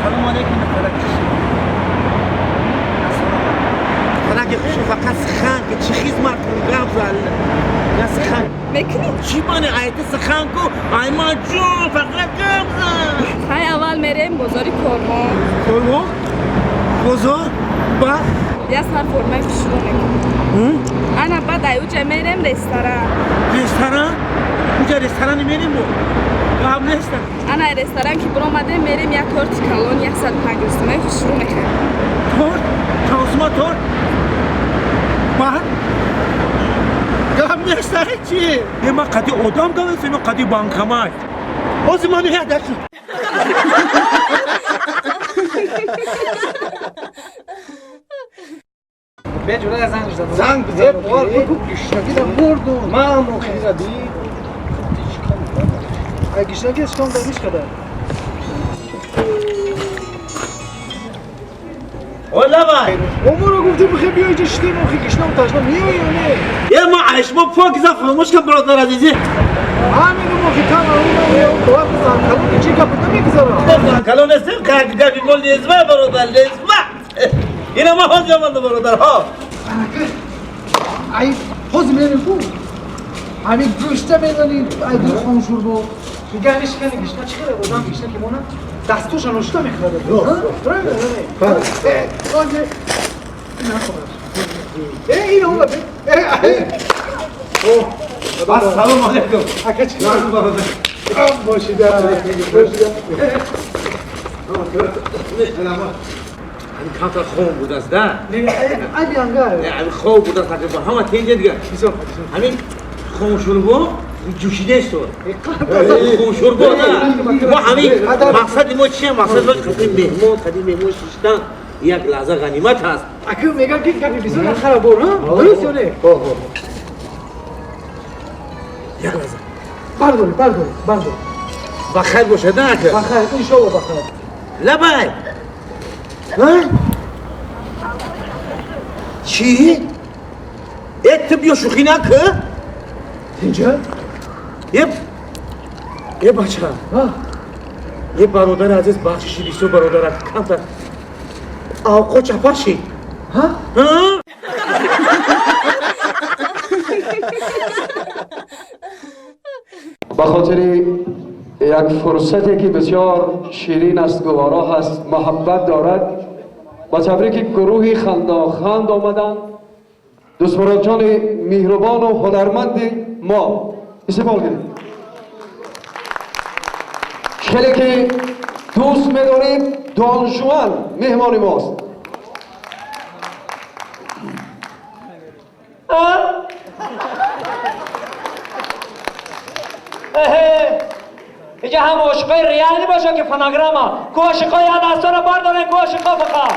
Салом алейкум, фалак хушу фақат сухан ки чӣ хизмат кунӣ, гап зан, я сухан. Мекунӣ? Чӣ мане айти сухан ку, ай ман ҷон, фақат гап зан. Хай, аввал мерем бозори Корвон. Корвон? Бозор? Баъд? Я сар формаи хушрӯ мекунем. Ана баъд ай уҷа мерем ресторан. Ресторан? Уҷа ресторани мерем бо? Гап нест. Ана ай ресторан ки биромадем, мерем як торти калон 150 сомаи хушрӯ мехарем. Торт? Чанд сума торт? Баъд? Гап нест, чи? Е, ман қади одам гавесем, ё қади банкомат? Ҳозир ман як дақиқа. Бе ҷура занг зад. Занг бизан. Бор бигу гишнагида бурдум. Ман охира ди. Ай гишнаги шикам дар мишкада. Олавай! Умуро гуфти бихе биё иҷа шидем, охи гишнам ташна миёй ё не? Е, ма айшмо покиза фаромӯш кун, бародар азизи. Ҳаминум охи тан аунам вақт занкалони чӣ гапа намегузарам. Занкалон нестем, как габи мо лезва, бародар, лезва. Ина ма ҳозир омадам, бародар, ҳо. Ай ҳозир мерем ку. Ҳамин гӯшта мезани ай дили хомшурбо. Мига ҳамин шикани гишна чӣ хеле одам гишна ки мона дастуша ношта мехӯрад. Э, ин он э. Ассалому алейкум. Ака чӣ? Бародар. Бошида. Бошида. Ҳамин камтар хом будааст, да? Не, ай бианга. Ҳамин хоб будааст, тақрибан ҳама тенҷа дигар. Ҳамин хомшурбо ҷӯшидаст. Хомшурбо да. Мо ҳамин мақсади мо чия? Мақсади мо қадим меҳмон, қадим меҳмон шиштан як лаҳза ғанимат аст. Ака мегам ки гапи бисёр хара бор, ҳа? Дуруст ё не? Як лаҳза. Бардори, бардори, бардори. Ба хайр бошад, да, ака? Ба хайр, иншоалло ба хайр. Лабай! Ҳа? Чӣ? Э, ту биё шӯхӣ накӣ? Инҷа? Е, е бача. Е, бародари азиз, бахшиши бисёр, бародарак, камтар авқо чапаши. Ҳа? Ҳа? Ба хотири як фурсате ки бисёр ширин аст, гувора ҳаст, муҳаббат дорад, ба табрики гурӯҳи хандоханд омаданд дӯстмуроджони меҳрубону ҳунарманди мо. Истиқбол гиред. Хеле ки дӯст медорем, Донжуан меҳмони мост. اینجا هم عاشقای ریالی باشه که فناگراما کو عاشقای یاد دستا رو بردارن، کو عاشقا فقط.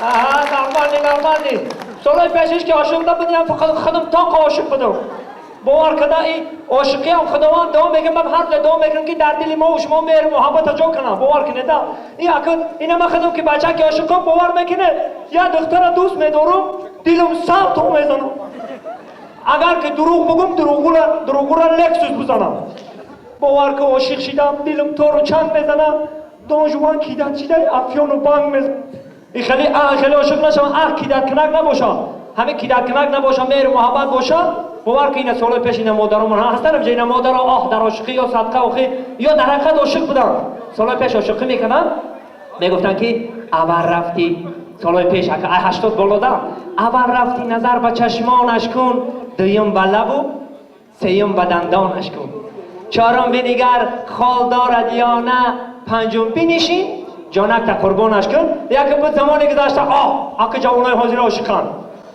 آها، نرمالی نرمالی. سالای پیشش که عاشق نبودیم، فقط خودم تاق عاشق بودم. باور کده این عاشقی هم خداوند دعا میگم، من هر دعا میکنم که در دل ما و شما مهر محبت جا کنم. باور کنه دا این اکن اینا من خودم که بچه که عاشقم باور میکنه یا دختر دوست میدارم، دلم سر تو میزنم. اگر که دروغ بگم دروغ را لکسوس بزنم. باور که عاشق شدم، دلم تو رو چند میزنم. دانجوان کیدت شده افیون و بانگ میزنم. این خیلی خیلی عاشق نشم، کیدت کنک نباشم، همه کیدت کنک نباشم، مهر محبت باشم. باور که اینا سالای پیش اینا مادرمون هستن، اینجا اینا مادرها آه در عاشقی یا صدقه آخی یا در حقیقت عاشق بودن. سالای پیش عاشقی میکنن، میگفتن که اول رفتی سالای پیش 80 بالا ده، اول رفتی نظر به چشمانش کن، دویم به لب و سیم به دندانش کن، چهارم بنگر خال دارد یا نه، پنجم بنشین جانک تا قربانش کن. یکی بود زمانی گذشته آه اکه جوانای حاضر عاشقان،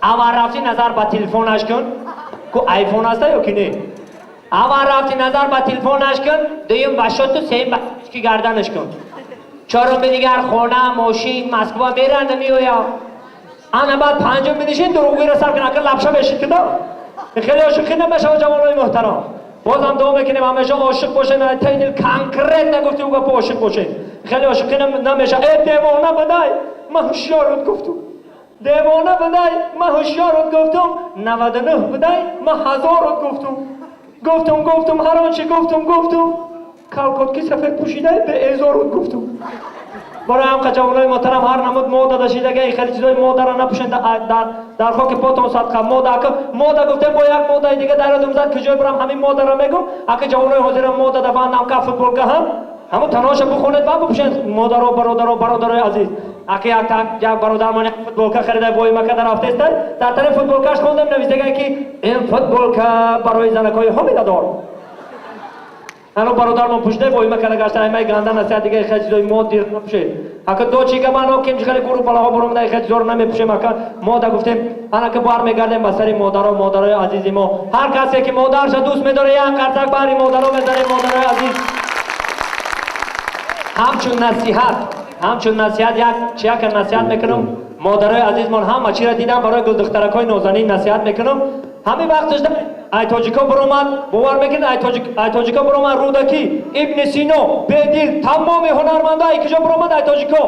اول رفتی نظر به تلفنش کن، کو آیفون هسته یا که نه، اول رفتی نظر به تلفنش کن، دویم به شد و سیم به کی گردنش کن، چهارم دیگر خانه ماشین مسکو میرند میویا، انا بعد پنجم بنشین دروغی را سر کن، اکه لبشه بشید که خیلی عاشقی نمیشه جوانای محترم. بازم دعا میکنیم همیشه عاشق باشین، تا این کنکرت نگفتی او گپ عاشق باشین، خیلی عاشقی نمیشه. ای دیوانه بدای من هوشیارت گفتم، دیوانه بدای من هوشیارت گفتم، 99 بدای من هزارت گفتم، گفتم گفتم هر آنچه گفتم گفتم، Калкотки сафед пӯшида ба эзорут гуфтум. Барои ҳам ҷавонои муҳтарам ҳар намуд мода дашидаги хеле чизои модарро напӯшед дар хоки потон садқа. Мода ака мода гуфтем бо як модаи дига дар ёдум зад куҷое бурам ҳамин модарро мегум. Ака ҷавонои ҳозира мода да бандам ка футболка ҳам ҳамун таноша бихонед ба бипӯшед модаро бародаро бародарои азиз. Ака як бародармон як футболка харида воима карда рафтеста дар тарафи футболкаш хондем нависдагае ки ин футболка барои занакҳои ҳомиладор. Ано бародармон пушида воима карда гашта аймаи ганда насиҳат дига хеле чизои моддир напӯшед. Ака дочи габано ким хеле гурӯҳ балаҳо баромада хеле чизоро намепӯшем. Ака мода гуфтем анака бармегардем ба сари модаро модарои азизи мо. Ҳар касе ки модарша дӯст медорад як қарсак баҳри модаро мезанем. Модарои азиз ҳамчун насиҳат як чияка насиҳат мекунам. Модарои азизмон ҳама чиро дидам барои гулдухтаракҳои нозанин насиҳат мекунам. Ҳамин вақташ ай тоҷико баромад, бовар мекунед ай тоҷико баромад Рӯдакӣ, Ибни Сино, Бедил, тамоми ҳунармандо ай куҷо баромад ай тоҷико.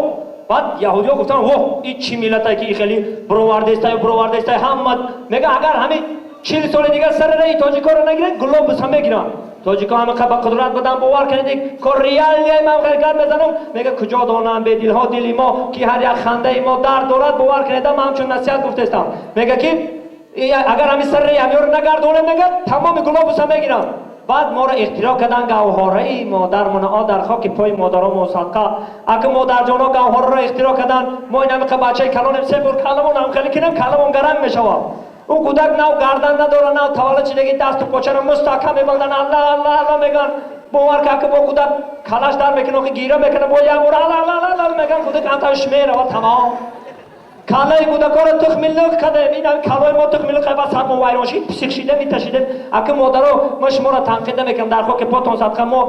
Баъд яҳудиҳо гуфтанд воҳ и чӣ миллате ки и хеле баровардестай баровардестай ҳама мега агар ҳамин 40 соли дигар сарара и тоҷикоро нагиред глобус ҳам мегиранд. Тоҷико ҳама ба қудрат буданд, бовар кунед кор реалия ман хеле гап мезанам. Мега куҷо донам бедилҳо дили мо ки ҳар як хандаи мо дард дорад. Бовар кунед ман ҳамчун насиҳат гуфтестам. Мега ки агар ҳамин сарраи ҳамёро нагардонем мега тамоми глобуса мегиранд. Баъд моро ихтироъ карданд гавҳораи модармона дар хоки пои модаромон садқа. Ака модарҷоно гавҳораро ихтироъ карданд. Мо ин ҳамиқа бачаи калонем се бор каламон ҳам хеле кинем каламон гаранг мешавад. Ӯ кӯдак нав гардан надора нав таваллуд шидаги дасту почаро мустаҳкам мебанданд алла алла алла мегӯянд. Бовар ка ака бо кӯдак калаш дар мекунад охи гира мекунад бо як бор алла алла алла мегӯянд кӯдак анташ меравад тамом. Калаи кӯдакоро тухми луқ кардем. Ин ҳами калои мо тухми луқ ба сармо вайрон шид псих шидем миташидем. Ака модаро мо шуморо танқид намекунам дар хоки потон садқа. Мо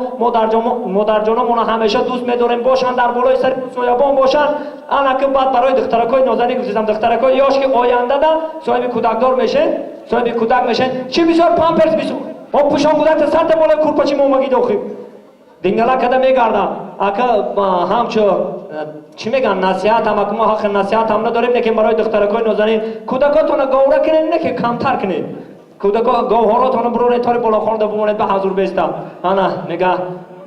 модарҷономонро ҳамеша дӯст медорем бошанд дар болои сари соябон бошанд. Анаки баъд барои духтаракҳои нозанин гуфтам духтаракҳои ёш ки ояндада соҳиби кӯдакдор мешед соҳиби кӯдак мешед чӣ бисёр памперс бисёр мо пӯшон кӯдакта сарта болои курпачи момагӣ дохиб дингала када мегардам. Ака ҳамчу чӣ мегӯянд насиҳатам ака мо ҳаққи насиҳатам надорем лекин барои духтаракҳои нозанин кӯдакотонро говра кунед не ки камтар кунед. Кӯдако говҳоротонро буроред тори болохонда бимонед ба ҳазур беста. Ана мега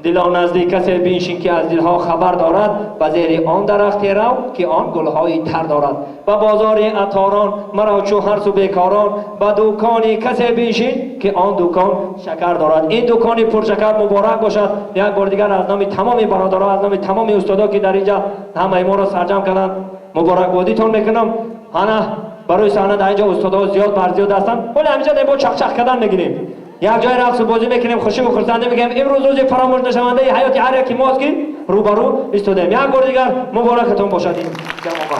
дило наздик касе биншин ки аз дилҳо хабар дорад ба зери он дарахте рав ки он гулҳои тар дорад. Ба бозори атторон маро чу ҳарсу бекорон ба дукони касе биншин ки он дукон шакар дорад. Ин дукони пуршакар муборак бошад. Як бор дигар аз номи тамоми бародаро аз номи тамоми устодо ки дар инҷа ҳамаи моро сарҷам карданд муборакбодитон мекунам. Ана барои саҳна дар инҷа устодҳо зиёд бар зиёд ҳастанд. Ҳоле ҳаминҷа бо чақчақ кардан мегирем. Як ҷои рақсу бозӣ мекунем, хушиву хурсандӣ мекунем. Имрӯз рӯзи фаромӯш нашавандаи ҳаёти ҳар яки мост ки рӯбарӯ истодаем. Як бор дигар муборакатон бошад ин ҷамоа.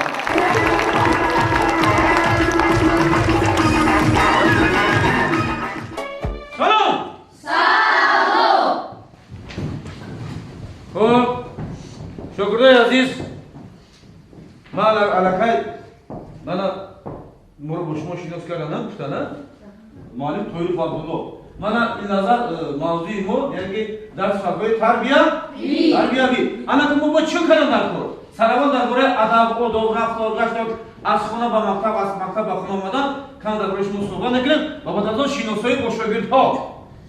Салом! Салом! Хуб, шогирдои азиз, ман аллакай мана моро бо шумо шинос кардан гуфтана муаллим Тоиров Абдулло. Мана ин назар мавзӯи мо яъне ки дарси фанҳои тарбиявӣ. Ана ки мо бо чӣ кардам дар кор? Сараввал дар бораи адаб, одоб, рафтор, гашт аз хона ба мактаб, аз мактаб ба хона омадан кам дар бораи шумо суҳбат мекунем ва баъд аз он шиносоӣ бо шогирдҳо.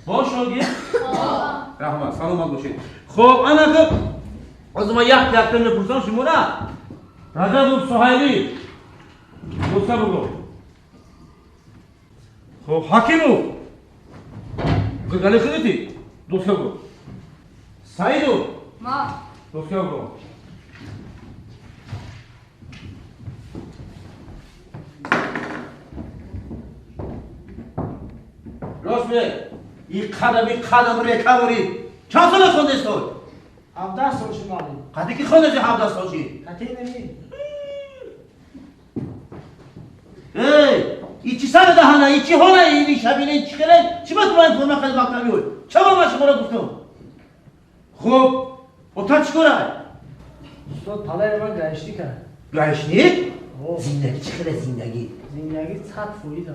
Бо шогирд? Раҳмат, саломат бошед. Хуб, ана ки ҳозир ман як якта мепурсам шуморо. Раҷабов Суҳайлӣ, лутфа бугӯ. Хуб, Ҳакимов Гали худати? Доска бугӯ. Саидов Ма. Доска бугӯ. Рост ме, и қадам, и қадам рекавори. Чанд сола хондест той? 17 сол шуд муаллим. Қади ки хондеси 17 сол шид? Қати неми. Эй, и чӣ сара даҳана, и чӣ ҳола, и шабина, и чӣ хеле, чӣ ба ту ба ин форма хеле мактаб меоӣ? Чаро ман шуморо гуфтам? Хуб, ота чӣ кора? Устод, падари ман гаишник аст. Гаишник? Зиндагӣ чӣ хеле зиндагӣ? Зиндагӣ 100%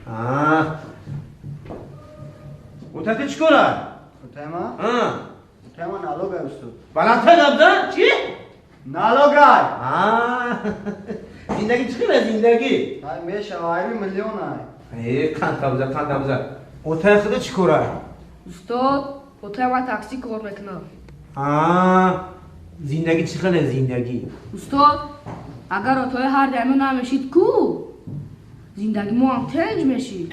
аст. Ота ту чӣ кора? Отаи ман? Отаи ман налогай, устод. Баландтар гап зан, чӣ? Налогай! Зиндагӣ чӣ хеле зиндагӣ? Ай мешава, айри миллион ай. Э, қанд қабза, қанд қабза. Отаи худо чӣ кора? Устод, Отоя ман такси кор мекунам. Зиндагӣ чӣ хеле зиндагӣ? Устод, агар отоя ҳар дамо намешид ку, зиндагӣ мо ҳам тенҷ мешид.